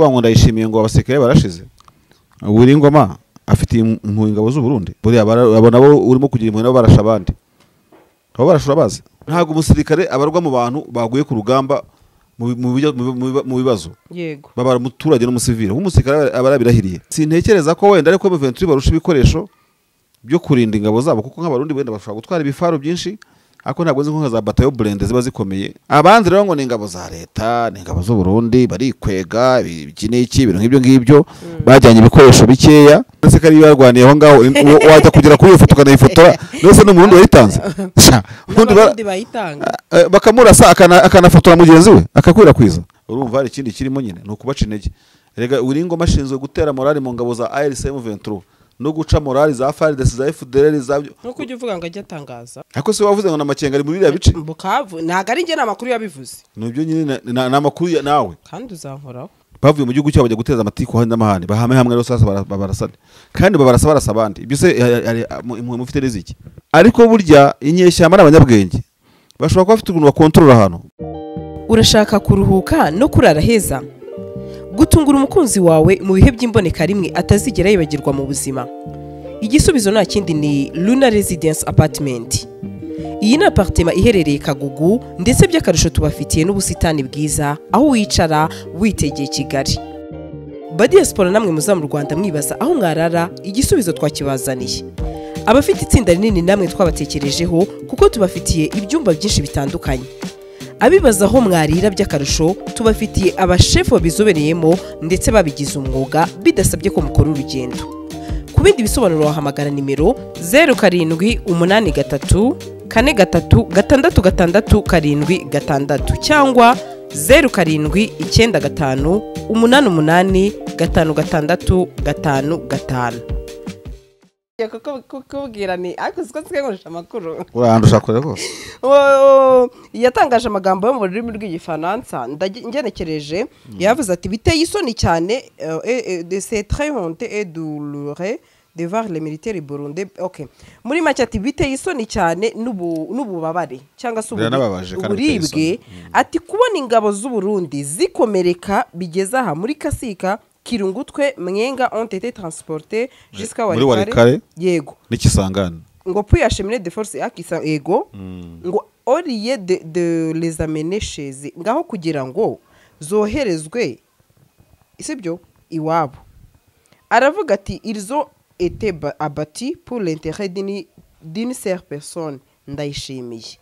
Ngo ndayishimiye ngo abasirikare barashize. Willy Ngoma afite impuhwe ingabo z'u Burundi. Buriya abo nabo urimo kugira impuhwe nabo barasha abandi. Abo barasha urabazi. Ntabwo umusirikare abarwa mu bantu baguye ku rugamba mu bibazo. Babara umuturage n'umusivile. Umusirikare aba yarabirahiriye. Sintekereza ko wenda ariko M23 barusha ibikoresho byo kurinda ingabo zabo, kuko nk'abarundi wenda bashobora gutwara ibifaru byinshi, ariko ntabwo nzi nka za batayo blende ziba zikomeye. Abandi rero ngo ni ingabo za leta, ni ingabo z'u Burundi, barikwega iki n'iki, ibintu nk'ibyo ngibyo, bajyanye ibikoresho bikeya. Ese kari barwaniye aho ngaho, wajya kugera kuri iyo foto ukanayifotora, nose n'umurundi wayitanze. Ubundi bayitanga. Bakamurasa akanafotora mugenzi we, akakwirakwiza. Urumva hari ikindi kirimo nyine, ni ukubaca intege. Erega Willy Ngoma ashinzwe gutera morale mu ngabo za ARC M23 no guca morale za FARDC, za FDLR, za nuko ujye uvuga ngo ajye atangaza. Ariko se wavuze ngo namakenga ari muri biriya bice? Bukavu ntago ari njye, namakuru yabivuze. Nibyo nyine, na makuru nawe. Kandi uzankoraho. Bavuye mu gihugu cyabo bajya guteza amatiku handi n'amahane, bahame hamwe rero sasa babarasane. Kandi babarasa barasa abandi. Ibyo se impuhwe mufite n'iziki? Ariko burya inyeshyamba n'abanyabwenge bashobora kuba bafite ukuntu bakontorora ahantu. Urashaka kuruhuka no kurara heza? Gutungura umukunzi wawe mu bihe by'imboneka rimwe atazigera yibagirwa mu buzima. Igisubizo nta kindi ni Luna Residence Apartment. Iyi ni apartment iherereye Kagugu, ndetse by'akarusho tubafitiye n'ubusitani bwiza aho wicara witegeye Kigali. Ba diaspora namwe muza mu Rwanda mwibaza aho mwarara, igisubizo twakibazaniye. Abafite itsinda rinini namwe twabatekerejeho kuko tubafitiye ibyumba byinshi bitandukanye. Abibaza aho mwarira by'akarusho, tubafitiye abashefu babizobereyemo ndetse babigize umwuga bidasabye ko mukora urugendo. Ku bindi bisobanuro wahamagara nimero 0783 43 66 76 cyangwa 0795 88 56 55. Kukubwira ni ariko siko nkoresha amakuru. Urandusha kure rwose. Yatangaje amagambo yo mu rurimi rw'igifaransa ngenekereje, yavuze ati biteye isoni cyane, c'est très honte et douloureux de voir les militaires burundais. Okay, muri make ati biteye isoni cyane n'ububabare cyangwa se uburibwe, ati kubona ingabo z'u Burundi zikomereka bigeza aha muri Kasika, Kirungutwe, Mwenga ont été transportés jusqu'à Walikale. Yego. N'ikisangane. Ngo puis acheminer de force akisa yego. Ngo au lieu de les amener chez ngaho kugira ngo zoherezwe isibyo iwabo. Aravuga ati ils ont été abattus pour l'intérêt d'une seule personne, Ndayishimiye.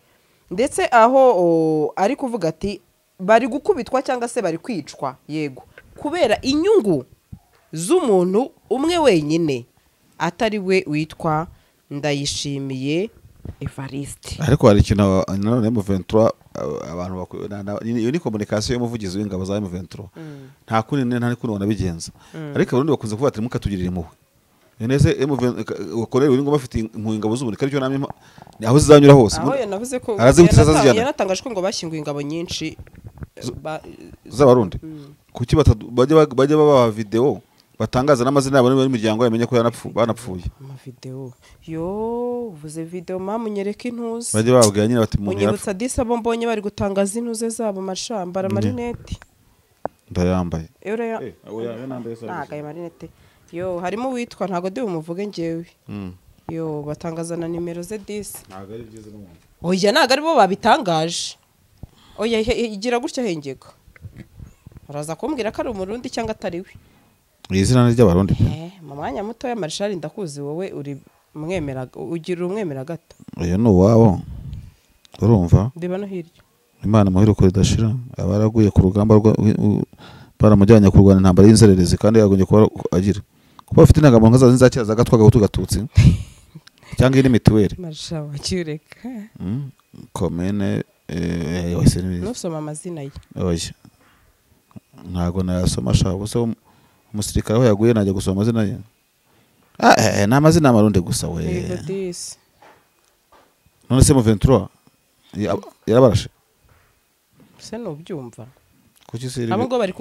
Ndetse aho ari kuvuga ati bari gukubitwa cyangwa se bari kwicwa, yego, kubera inyungu z'umuntu umwe wenyine atari we witwa Ndayishimiye Evariste. Ariko hari ikintu nanone M23 abantu iyo ni communication y'umuvugizi w'ingabo za M23. Nta kundi nta kundi wanabigenza. Ariko abarundi bakunze kuvuga ati mukatugirira impuhwe. Nese M23 Colonel Willy Ngoma afite impuhwe ingabo z'u Burundi, ariko namwe aho zizanyura hose. Aho yanavuze ko yanatangaje ko ngo bashyinguye ingabo nyinshi z'abarundi. Kuki bajya baba video batangaza n'amazina yabo n'imiryango yamenye ko banapfuye. Ama video yo uvuze video mama unyereka intuze. Bajya bababwira nyine bati umuntu yapfuye. Unyibutsa disa bo mbonye bari gutangaza intuze zabo mashambara amarinete. Ndayambaye. Ntago ayo marinete. Yo harimo witwa ntago ndi bumuvuge ngewe. Yo batangaza na nimero ze disi. Ntago ari byiza n'umuntu. Oya ntago ari bo babitangaje. Oya igira gutya hengeka. Uraza kumbwira ko ari umurundi cyangwa atari we. Izina ni ry'abarundi. Mu mwanya muto ya Marshal ndakuzi wowe uri mwemera ugira umwemera gato. Oya no wabo. Urumva? Ndeba no hirya. Imana muhiro ko idashira abaraguye ku rugamba baramujyanye kurwana intambara y'inzererezi kandi yagombye kuba agira. Kuba afite intangamuntu nka za nzakira za gatwa gahutu gatutsi cyangwa iri mituweli. Marshal wakireka. Komene nusoma amazina ye. Oya. Ntago nayasoma sha ubuse umusirikare aho yaguye najya gusoma amazina ye. Ni amazina y'amarundi gusa we. Yego disi. None se M23 yarabarashe? Se nubyumva. Kuki se abo ngo bari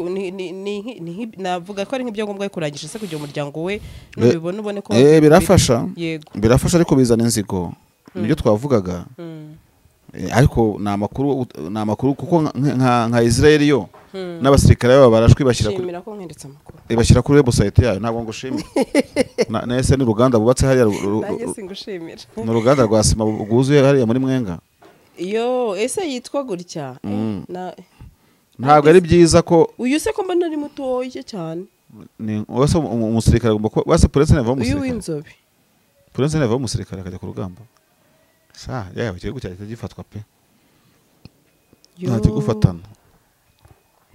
ni navuga ko ari nk'ibyangombwa kurangisha se kugira umuryango we nubibona ubone ko birafasha. Yego. Birafasha ariko bizana inzigo. Nibyo twavugaga. Ariko ni amakuru kuko nka Israel yo N'abasirikare babo barashwe bashyira kuri ko nkeretse amakuru. Bashyira kuri website yayo ntabwo ngushimira. Na ese ni uruganda bubatse hariya Nanjye singushimira. Ni uruganda rwa sima rwuzuye hariya muri Mwenga. Iyo ese yitwa gutya? Na Ntabwo ari byiza ko uyu se ko mbona ari mutoya cyane. Ni wese umusirikare agomba kuba wese Prince neva Uyu umusirikare. w'inzobe. Prince neva umusirikare akajya ku rugamba. Sa yawe igihugu cyahita gifatwa pe. Yo. Nta kigufatana.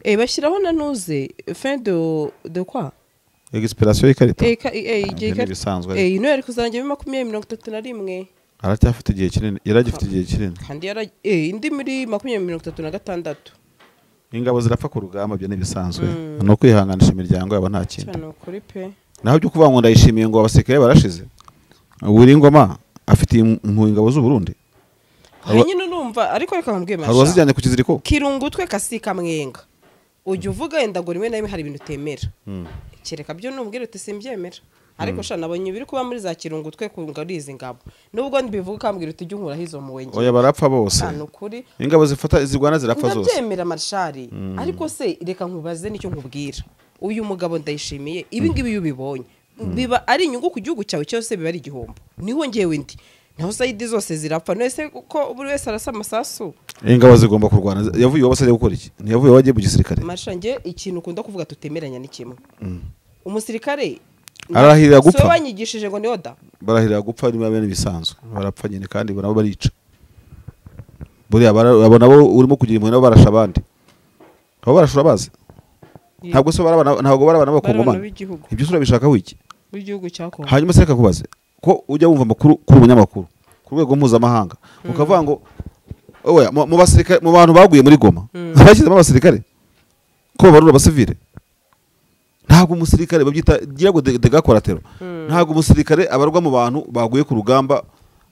Bashyiraho na nuze fin de quoi? Expiration y'ikarita. Igihe Ibyo ni ibisanzwe ariko. Ino yari kuzarangira 2031. Aracyafite igihe kinini, yaragifite igihe kinini. Kandi yara indi muri 2036. Ingabo zirapfa ku rugamba, ibyo ni ibisanzwe. Ni ukwihanganisha imiryango yabo, nta kindi. Cyane ukuri pe. Naho byo kuvuga ngo ndayishimiye ngo abasirikare barashize, Willy Ngoma afitiye impuhwe ingabo z'u Burundi? Hari nyine urumva, ariko reka nkubwire, Hari Masha. uwazijyanye ku kiziriko. Kirungutwe kasika mwenga. Ujya uvuga wenda ngo rimwe na rimwe hari ibintu utemera. Kereka byo numbwira uti simbyemera. Ariko sha nabonye ibiri kuba muri za Kirungutwe ku ngabo izi ngabo. Nubwo mbivuga ukambwira uti ujya unkuraho izo mpuhwe nge. Oya, barapfa bose. Ni ukuri. Ingabo zifata zirwana zirapfa zose. Ndabyemera marshari, ariko se reka nkubaze nicyo nkubwira. Uyu mugabo Ndayishimiye, ibi ngibi iyo ubibonye biba ari inyungu ku gihugu cyawe cyose, biba ari igihombo? Niho ngewe ndi naho side zose zirapfa. None ko buri wese arasa amasasu. Ingabo zigomba kurwana. Yavuye iwabo se ajya gukora iki? Ntiyavuye iwabo agiye mu gisirikare? Masha, nge ikintu ukunda kuvuga tutemeranya ni kimwe. Umusirikare Arahirira si gupfa. we wanyigishije ngo ni oda. Barahirira gupfa niba bene ibisanzwe, barapfa nyine kandi nabo barica. Buriya abo nabo urimo kugira impuhwe nabo barasha abandi. Abo barashura bazi ntabwo se ntabwo bari abana b'abakongomani? B'igihugu. Ibyo se urabishaka wiki? B'igihugu cya Kongo. Hanyuma se reka nkubaze, ko ujya wumva amakuru kuri umunyamakuru ku rwego mpuzamahanga ukavuga ngo oya, mu basirikare, mu bantu baguye muri Goma bashyizemo abasirikare ko babarura abasivile? Ntabwo umusirikare babyita gira ngo dégâts collatéraux. Ntabwo umusirikare abarwa mu bantu baguye ku rugamba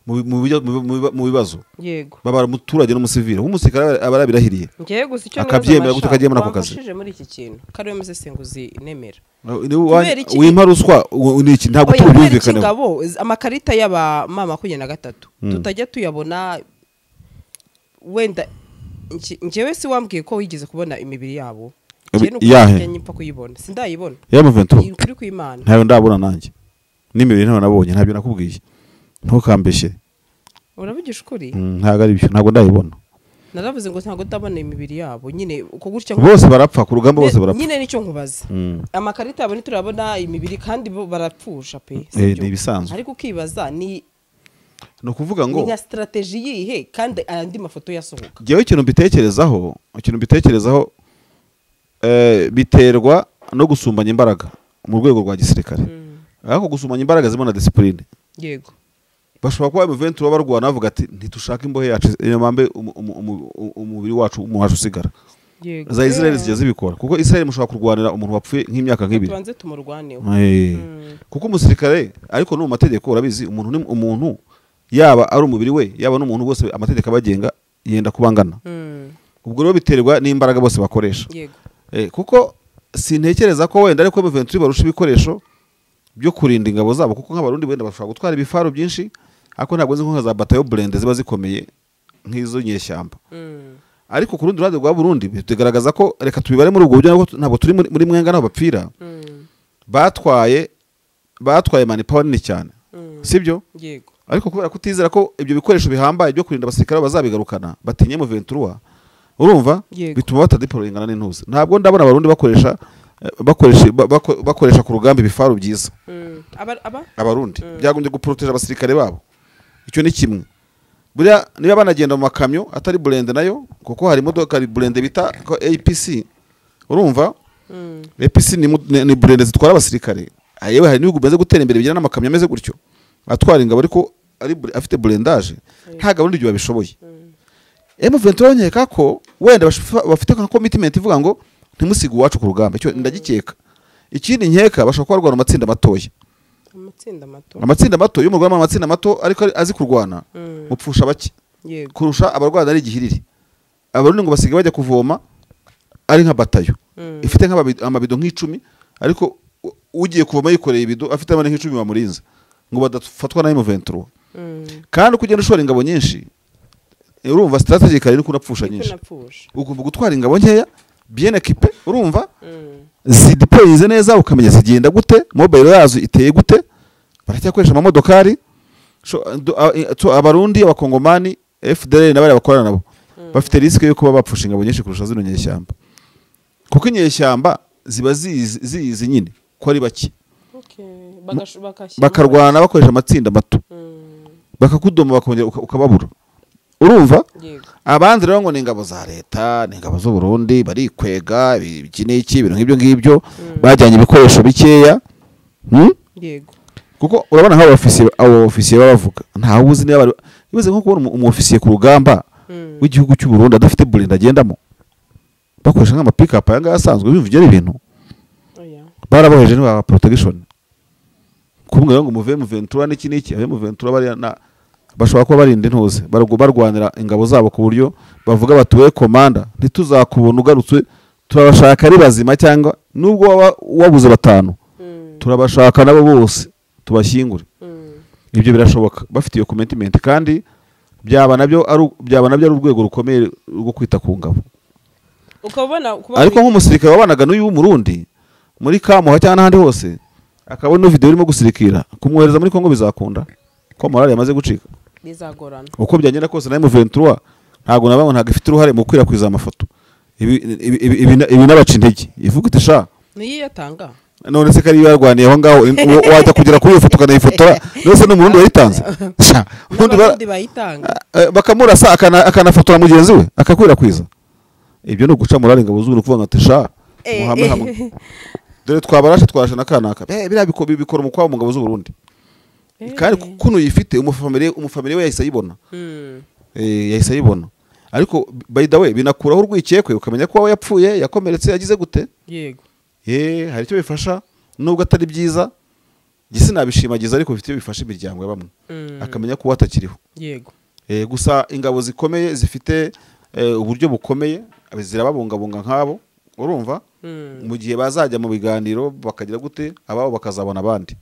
mu bibazo. Babara umuturage n'umusivile, umusirikare aba yarabirahiriye. Ngewe gusa icyo Akabyemera gutyo, akagiye muri ako kazi. Wamfashije muri iki kintu ko ariwe musesenguzi nemera. Ni wa- Kubera iki? Wimpa ruswa ni iki? Ntabwo Oya, kubera iki tubyumvikaneho. ingabo amakarita y'aba ma 23 tutajya tuyabona? Wenda njyewe si wambwiye ko wigeze kubona imibiri yabo? Njyewe nuko Yahe? njya nyipfa kuyibona, sindayibona. Ya M23? Ni ukuri kw'Imana. Ntayo ndabona nanjye, n'imibiri ntayo nabonye. Ntabyo nakubwiye, ntukambeshye. Uravugisha ukuri? Ntabwo ari byo, ntabwo ndayibona. Naravuze ngo ntabwo ndabona imibiri yabo nyine uko gutya. Bose barapfa ku rugamba, bose barapfa. Nyine nicyo nkubaza. Amakarita yabo ntiturabona imibiri kandi bo barapfusha pe, sibyo? Ni ibisanzwe. Ariko ukibaza ni Ni ukuvuga ni ngo nka strategy yihe kandi andi mafoto yasohoka? Njyewe ikintu mbitekerezaho, biterwa no gusumbanya imbaraga mu rwego rwa gisirikare, ariko gusumbanya imbaraga zirimo na discipline. Bashobora kuba M23 barwana bavuga ati ntitushaka imbohe yacu, iyo mpambe umubiri wacu, umuntu wacu usigara. Za Israel zijya zibikora, kuko Israel mushobora kurwanira umuntu wapfuye nk'imyaka nk'ibiri. Tubanze tumurwaneho. Kuko umusirikare, ariko no mu mategeko urabizi, umuntu ni umuntu, yaba ari umubiri we, yaba n'umuntu, bose amategeko abagenga yenda kuba angana. Ubwo rero biterwa n'imbaraga bose bakoresha. Kuko sintekereza ko wenda ariko M23 barusha ibikoresho byo kurinda ingabo zabo, kuko nk'abarundi wenda bashobora gutwara ibifaru byinshi, ariko ntabwo nzi nko nka za bataillon blindé ziba zikomeye nk'izo nyeshyamba. Ariko ku rundi ruhande rwa Burundi bigaragaza ko, reka tubibare muri ubwo buryo, ntabwo turi muri Mwenga naho bapfira. Batwaye manpower nini cyane, sibyo? Yego. Ariko kubera kutizera ko ibyo bikoresho bihambaye byo kurinda abasirikare bazabigarukana, batinye M23, urumva? Yego. Bituma batadeployingana n'intuza. Ntabwo ndabona abarundi bakoresha bakoresha bakoresha ku rugamba ibifaru byiza. Aba Abarundi byagombye guproteja abasirikare babo, icyo ni kimwe. Buriya niba banagenda mu makamyo atari blindé nayo, kuko hari imodoka, hari blindé bita ko APC, urumva? APC ni blindé zitwara abasirikare. Yewe hari n'ibihugu bimaze gutera imbere bigira n'amakamyo ameze gutyo atwara ingabo, ariko ari afite blindage. Ntabwo abarundi ibyo babishoboye. M23 nkeka ko wenda bafite nka commitment ivuga ngo ntimusige uwacu ku rugamba, icyo ndagikeka. Ikindi nkeka, bashobora kuba barwana mu matsinda matoya. Amatsinda mato. Amatsinda mato, iyo murwana mu matsinda mato ariko azi kurwana, mupfusha bake kurusha abarwana ari igihiriri. Abarundi ngo basigaye bajya kuvoma ari nka batayo ifite amabido nk'icumi, ariko ugiye kuvoma yikoreye ibido afite abana nk'icumi bamurinze ngo badafatwa na M23. Kandi uko ugenda ushora ingabo nyinshi, urumva strategically niko unapfusha Niko nyinshi. napfusha. Ugomba gutwara ingabo nkeya. bien équipé, urumva zideployinze neza, ukamenya zigenda gute, mobile yazo iteye gute, baracyakoresha amamodokari. Abarundi, abakongomani, FDLR n'abari bakorana nabo bafite risque yo kuba bapfusha ingabo nyinshi kurusha zino nyeshyamba, kuko inyeshyamba ziba zizi nyine ko ari bake, bakarwana bakoresha amatsinda mato, bakakudoma bakongera ukababura, urumva. Abandi rero ngo ni ingabo za leta, ni ingabo z'u Burundi, barikwega iki n'iki, ibintu nk'ibyo ngibyo, bajyanye ibikoresho bikeya. Yego, kuko urabona nk'abo ofisiye babavuga, ntawe uzi niba bivuze nko kubona umu ofisiye ku rugamba w'igihugu cy'u Burundi adafite blindé agendamo, bakoresha nk'ama pick-up aya ngaya asanzwe, bimva ibyo ibintu baraboheje niba protection kumwe ngo muve mu Ventura n'iki n'iki, abe mu Ventura bari na bashobora kuba barinda intuze, barwanira ingabo zabo ku buryo bavuga batuwe komanda ntituzakubona ugarutse, turabashaka ari bazima cyangwa nubwo waba wabuze batanu, turabashaka nabo bose tubashyingure. Ibyo birashoboka bafite iyo commitment, kandi byaba nabyo ari urwego rukomeye rwo kwita ku ngabo. Ukabona ariko nk'umusirikare wabanaga n'uyu w'Umurundi muri Kamuha cyangwa n'ahandi hose, akabona video irimo gusirikira, kumwohereza muri Kongo bizakunda ko morale yamaze gucika, bizagorana. Uko byagenda kose na M23 ntago nabamwe ntago ifite uruhare mu gukwirakwiza amafoto ibi n'abaca intege, ivuga iti sha niyo yatanga. None se kari yarwaniye aho ngaho, wajya kugera kuri iyo foto ukanayifotora, none se n'umurundi wayitanze, ubundi bayitanga bakamurasa akanafotora mugenzi we akakwirakwiza. Ibyo ni uguca morale ingabo z'u Burundi, kuvuga ati sha muhame hamwe, dore twabarashe twarashe na kanaka. Biriya bikora umukwabo mu ngabo z'u Burundi, kandi kuno yifite umufamiliye we yahise ayibona, yahise ayibona. Ariko by the way binakuraho urwikekwe, ukamenya ko yapfuye, yakomeretse, yagize gute. Yego, hari icyo bifasha nubwo atari byiza, gisi nabishimagiza, ariko bifite bifasha imiryango ya bamwe, akamenya ko atakiriho. Yego, gusa ingabo zikomeye zifite uburyo bukomeye zirababungabunga nk'abo, urumva, mu gihe bazajya mu biganiro bakagira gute ababo bakazabona abandi.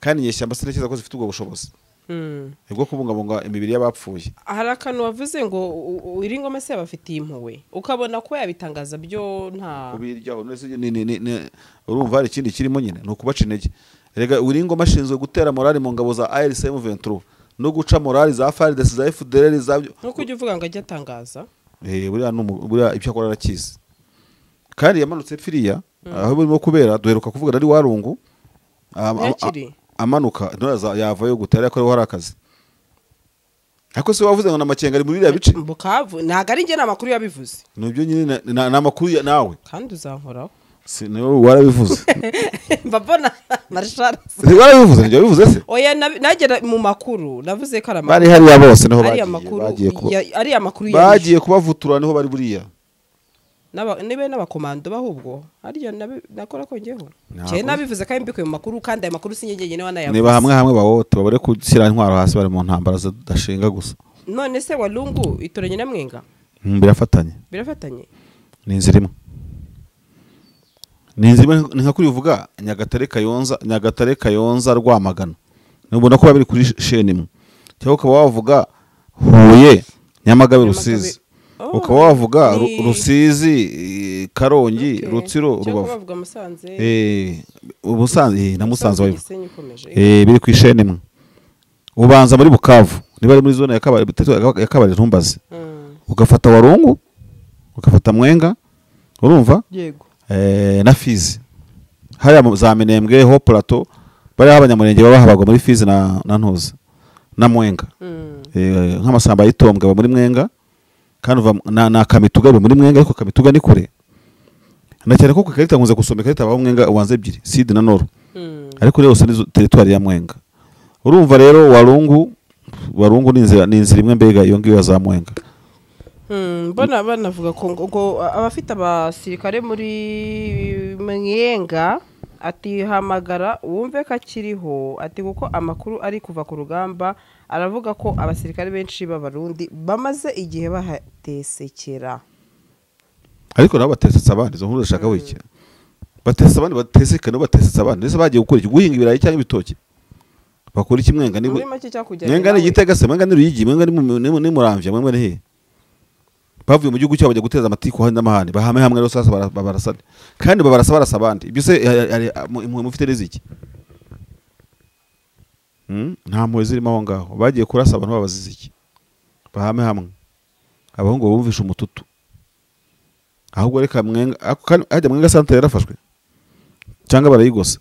Kandi inyeshyamba sintekereza ko zifite ubwo bushobozi bwo kubungabunga imibiri y'abapfuye. Hari akantu wavuze ngo Uwiringoma se yabafitiye impuhwe, ukabona ko yabitangaza byo nta kubiryaho. Urumva hari ikindi kirimo nyine, ni ukubaca intege. Erega Uwiringoma ashinzwe gutera morale mu ngabo za ARC M23 no guca morale za FARDC, za FDLR, za nuko ujya uvuga ngo ajye atangaza. Buriya buriya ibyo akora arakizi, kandi yamanutse firiya aho burimo kubera, duheruka kuvuga ari Warungu amanuka yavayo gutera ko hari akazi. Ariko se wavuze ngo namakenga ari muri biriya bice Bukavu, ntago ari njye, namakuru yabivuze. Nibyo nyine namakuru nawe kandi uzankoraho. Si niwe warabivuze. Mbabona Marshal warabivuze, njye wabivuze se? Oya, nagera mu makuru navuze ko ari amakuru bari hariya bose, niho bagiye, ari amakuru bagiye kubavutura, niho bari buriya nibe n'abakomando bahubwo hariya nakora kongeho cye nabivuze kandi mbikuye mu makuru, kandi aya makuru sinye nyene wanayavuze. Niba hamwe hamwe bawote babure gushyira intwaro hasi, bari mu ntambara zidashinga gusa. None se Walungu itoranye na Mwenga? Birafatanye, birafatanye, ni inzira imwe, ni inzira imwe. Ni nka kuri uvuga Nyagatare Kayonza, Nyagatare Kayonza Rwamagana, nubona ko babiri kuri shene imwe, cyangwa ukaba wavuga Huye Nyamagabe Rusizi, ukaba wavuga Rusizi Karongi Rutsiro Rubavu, Musanze na Musanze biri ku ishene imwe. Ubanza muri Bukavu niba ari muri zone ya Kabare, ya Kabare ntumbaze, ugafata Warungu, ugafata Mwenga, urumva na Fizi hariya za Minembwe ho Plateau, bari abanyamurenge baba habagwa muri Fizi na Ntuza na Mwenga, nk'amasamba y'itombwe muri Mwenga, kandi na Kamituga muri Mwenga, ariko Kamituga ni kure na cyane ko ku ikarita nkunze gusoma ikarita abaho Mwenga ubanza ebyiri, Sud na Nord, ariko rero ni territoire ya Mwenga. Urumva rero Warungu ni inzira imwe mbega iyo ngiyo za Mwenga. Mbona banavuga ko ngo abafite abasirikare muri Mwenga ati hamagara wumve kakiriho, ati kuko amakuru ari kuva ku rugamba aravuga ko abasirikare benshi b'abarundi bamaze igihe bahatesekera. Ariko nabo batesetse abandi, izo nkuru zishaka wiki batesetse abandi, bateseka no batesetse abandi, ndetse bagiye gukora iki, guhinga ibirayi cyangwa ibitoki, bakora iki Mwenga? Ni Mwenga ni Gitega se, Mwenga ni Ruyigi, Mwenga ni Muramvya, Mwenga ni he? Bavuye mu gihugu cyabo bajya guteza amatiku handi n'amahane, bahame hamwe rero sasa babarasane. Kandi babarasa barasa abandi. Ibyo se impuhwe mufite n'iziki? Nta mpuhwe zirimo aho ngaho. Bagiye kurasa abantu babaziza iki? Bahame hamwe. Abahungu bumvisha umututu. Ahubwo reka Mwenga, hajya Mwenga centre yarafashwe cyangwa barayigose?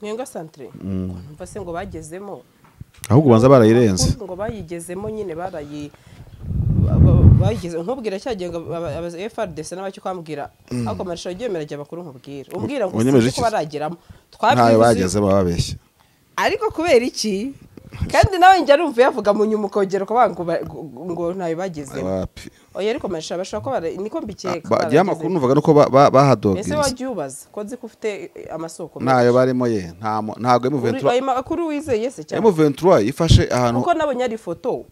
Mwenga centre numva se ngo bagezemo, ahubwo banza barayirenze, ngo bayigezemo nyine barayi bageze. Nkubwira cyagiye ngo FARDC n'abacyo kwambwira, ariko marisha yagiye jya bakuru nkubwira umbwira ngo ko barageramo twabyize bagezemo babeshye. Ariko kubera iki kandi nawe njya numva yavuga mu nyuma ukongera ukabanga ngo ntayo bagezemo. Oya ariko marisha bashobora ko niko mbikeka. Ya makuru numvaga nuko bahadoginze. Ese wagiye ubaza ko nzi ko ufite amasoko nayo barimo ye ntago M23 ayo makuru wizeye se cyane M23 ifashe ahantu kuko nabonye ari foto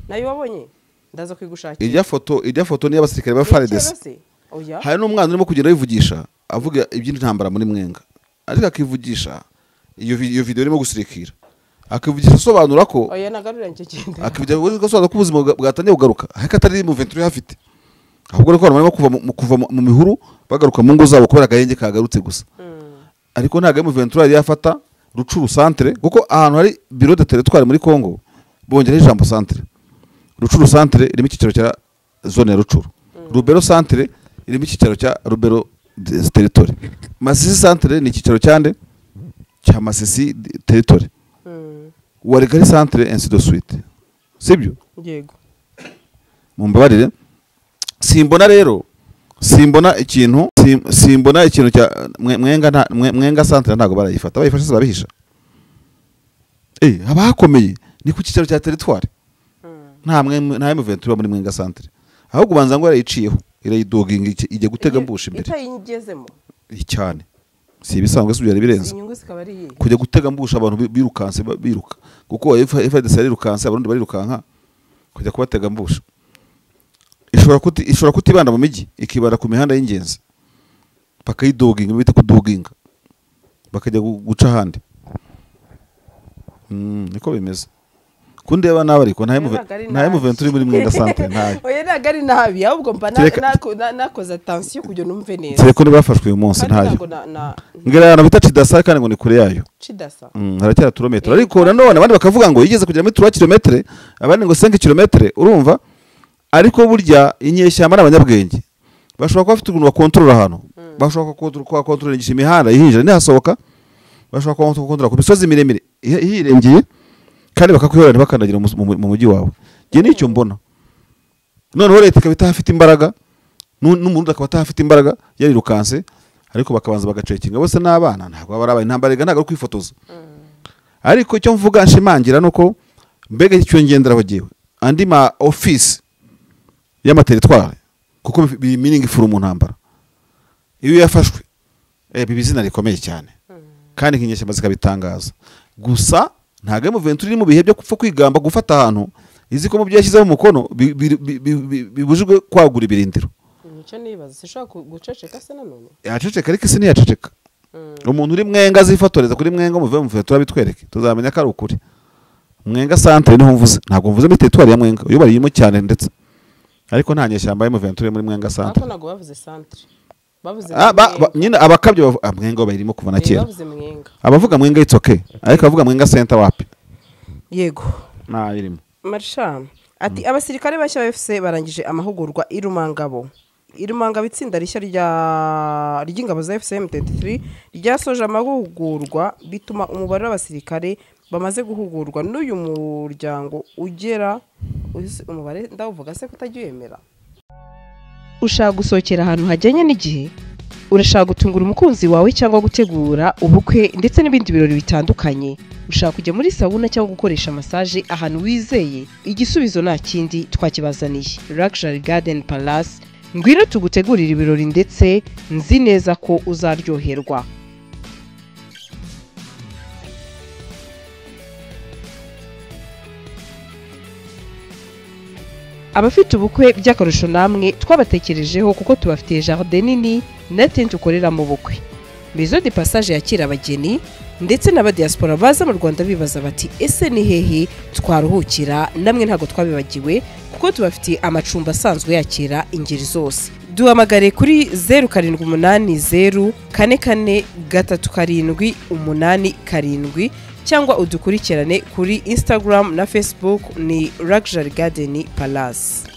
nayo wabonye ndaza kwigushakira ijya foto ni y'abasirikare ba FARDC. Hari n'umwana urimo kugenda yivugisha avuga iby'intambara muri Mwenga, ariko akivugisha iyo video irimo gusirikira, akivugisha asobanura ko oya nagarura nicyo kintu, akivugisha asobanura ko ubuzima bwatangiye kugaruka ariko atari mu M23 hafite, ahubwo ko barimo kuva mu mihuru bagaruka mu ngo zabo kubera agahenge kagarutse gusa. Ariko ntago M23 yari yafata Rucuru centre, kuko ahantu hari bureau de territoire muri Congo bongera ijambo centre. Rucuru centre irimo icyicaro cya zone ya Rucuru, Rubero centre irimo icyicaro cya Rubero territory, Masisi centre ni icyicaro cyande cya Masisi territory, Walikale centre ainsi de suite. Sibyo? Yego. Mumbabarire, simbona rero, simbona ikintu, simbona ikintu cya Mwenga, Mwenga centre ntago barayifata, bayifashe se babihisha. Abakomeye ni ku cyicaro cya territoire. Nta M23 muri Mwenga centre. Ahubwo banza ngo yarayiciyeho, irayidoginga ijya gutega mbusha imbere. Itayigezemo. Cyane. Si ibisanzwe se byari birenze. Inyungu zikaba ari iyihe? Kujya gutega mbusha abantu birukanse biruka. Kuko FARDC yarirukanse, abarundi barirukanka kujya kubatega mbusha. Ishobora kutibanda mu mijyi, ikibanda ku mihanda y'ingenzi. Bakayidoginga bita kudoginga. Bakajya guca ahandi. Niko bimeze. Kundeba nawe ariko nta M23 muri Mwenga centre ntayo. Oya ntago ari nabi, ahubwo mba nakoze attention kugira numve neza. Teleko bafashwe uyu munsi ntayo. Ngira na bita Cidasa kandi ngo ni kure yayo. Cidasa. Haracyara kilometero. Ariko nanone abandi bakavuga ngo yigeze kugera muri 3 km, abandi ngo 5 km, urumva? Ariko burya inyeshyamba n'abanyabwenge bashobora kuba bafite ukuntu bakontorora hano. Bashobora kukontorora imihanda ihinjira ntihasohoka. Bashobora kukontorora ku misozi miremire ihirengeye. Kandi bakakwihorera bakandagira mu mujyi wawe. Nge nicyo mbona. Noneho leta ikaba itahafite imbaraga, n'umuntu akaba atahafite imbaraga yarirukanse, ariko bakabanza bagacekinga bose n'abana ntabwo baba ari intambara, ntabwo ari kwifotoza. Ariko icyo mvuga nshimangira nuko mbega icyo ngenderaho giwe andi ma office y'amateritware, kuko bi meaningful mu ntambara. Iyo yafashwe bibizina rikomeye cyane. Kandi ikinyeshyamba zikabitangaza. Gusa ntago M23 iri mu bihe byo kupfa kwigamba gufata ahantu izi ko mu byo yashyizeho umukono bibujijwe kwagura ibirindiro. Nicyo nibaza, sishobora guceceka se nanone? Yaceceka ariko isi ntiyaceceka. Umuntu uri Mwenga azifotoreza kuri Mwenga muve mu turabitwereke, tuzamenya ko ari ukuri. Mwenga centre niho mvuze, ntabwo mvuze muri territoire ya Mwenga, uyo bariyimo cyane ndetse. Ariko nta nyeshyamba ya M23 muri Mwenga centre. Ariko ntabwo bavuze centre. Bavuze nyine abakabyo Mwenga bayirimo kuva na kera. Bavuze Mwenga. Abavuga Mwenga it's okay. Ariko abavuga Mwenga center wapi? Yego. Na irimo. Marsha ati abasirikare bashya ba FC barangije amahugurwa irumangabo. Irumangabo itsinda rishya ry'ingabo za FC M23 ryasoje amahugurwa bituma umubare w'abasirikare bamaze guhugurwa n'uyu muryango ugera umubare ndawuvuga se kutagyemera. Ushaka gusohokera ahantu hajyanye n'igihe, urashaka gutungura umukunzi wawe cyangwa gutegura ubukwe ndetse n'ibindi birori bitandukanye, ushaka kujya muri sauna cyangwa gukoresha massage ahantu wizeye, igisubizo nta kindi twakibazaniye. Luxury Garden Palace, ngwino tugutegurira ibirori ndetse nzi neza ko uzaryoherwa. Abafite ubukwe by'akarusho namwe twabatekerejeho kuko tubafitiye jardin nini na tente ukorera mu bukwe. Maison de Passage yakira abageni ndetse n'abadiaspora baza mu Rwanda bibaza bati: "Ese ni hehe twaruhukira?" Namwe ntabwo twabibagiwe, kuko tubafitiye amacumbi asanzwe yakira ingeri zose. Duhamagare kuri 0780443787 cyangwa udukurikirane kuri Instagram na Facebook, ni Luxury Garden Palace.